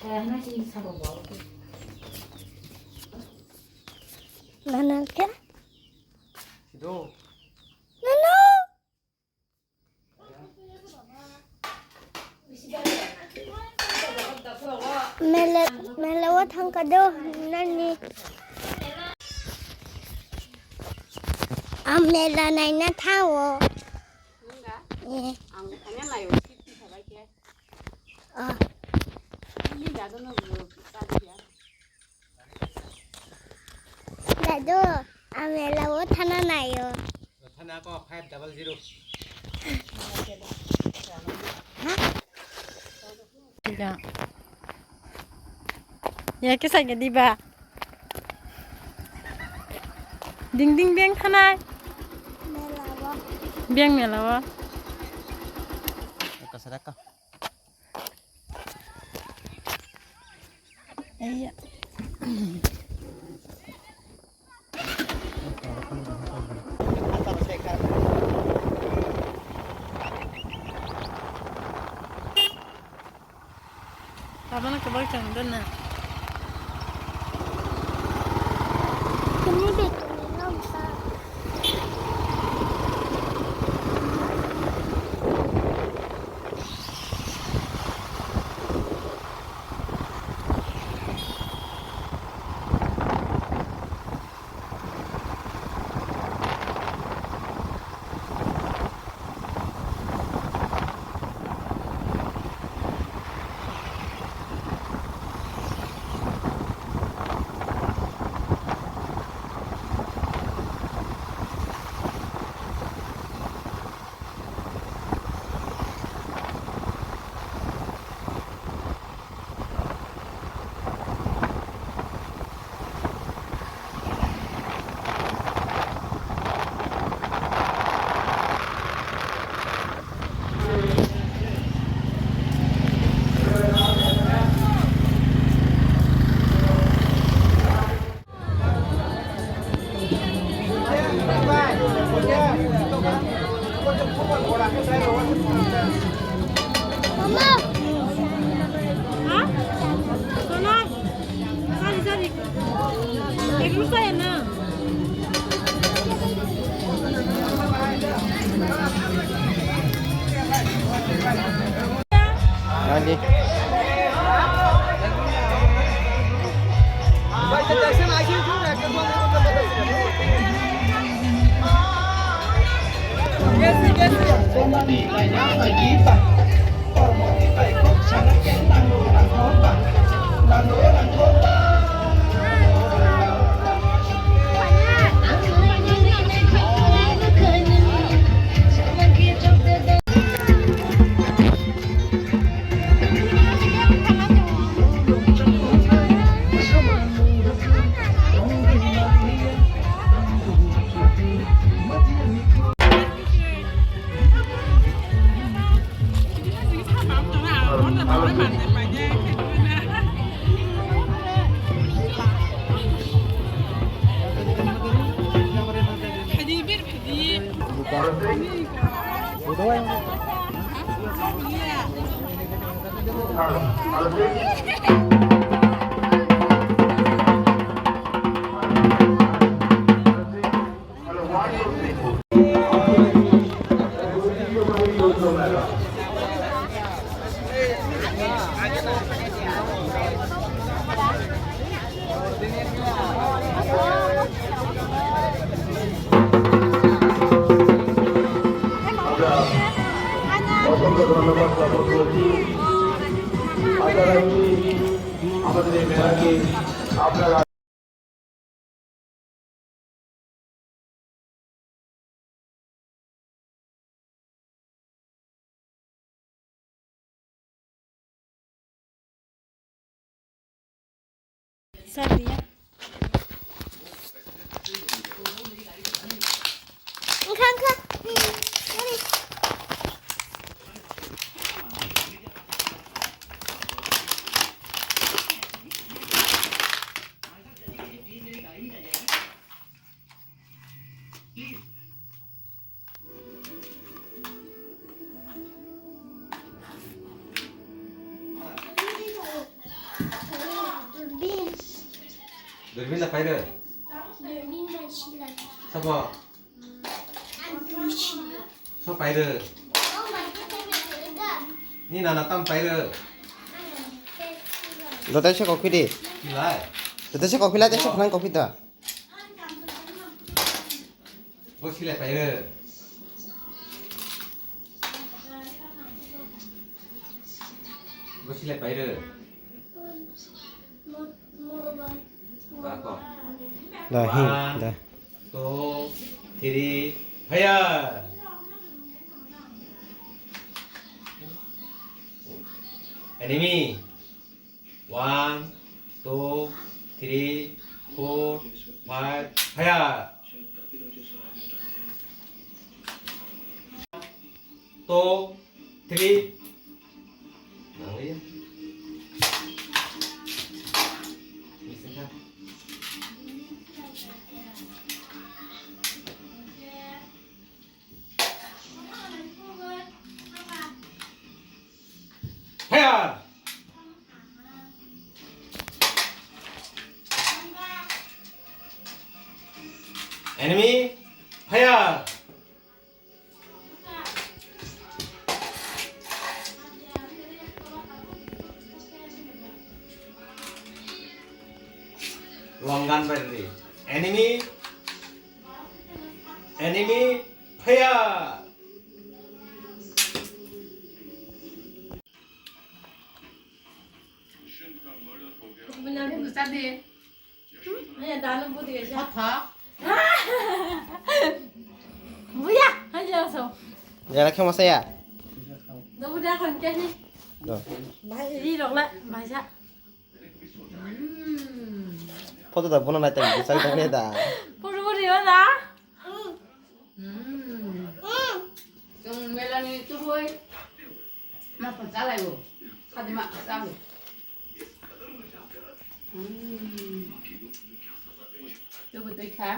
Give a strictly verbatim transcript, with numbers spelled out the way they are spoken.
Nana khe? Sido. Nana. Mela, mela o thangkha do nani. Ang mela naina thango. Nung da? Eh. Ang thangya nayo, fifty sabai khe. Ah. Nini dado no bu, dado ya. Dadu, ang mela o thana nayo. Thana ko five double zero. Ya. Ya, kisa ke diba? Ding ding beng thanai. Mela o. Beng mela o. Eka sadaka. Iya. Abang ke bal chang dona. Kini de kini no sa. Sar niya. Engkha, engkha. Mari. Durbin da pairo? Durbin da sila. Sabo? Antum sila. So pairo? Oh, my God. Ni nana tam pairo? Dotai se kokpi di. Kilai. Dotai se kokpi lai, dotai se khwnang kokpi da. Bo silai pairo. Bo silai pairo. Ba ko. Da, hin, da. One, two, three, fire. Enemy. One, two, three, four, five, fire! Two, three. Nang liya. Missing ka? Fire! Enemy, fire! Long gun by the enemy, enemy, fire! Buya, hai jasa. Jara khe masa ya? Do buda khon khe ni. Do. Bai ri rok la, bai sa. Photo da bona nai ta, sa ta ne da. Photo bo ri da. Chwng melani tubui ma pha chalaibo. Khadi ma chalo. Tubui twi kha.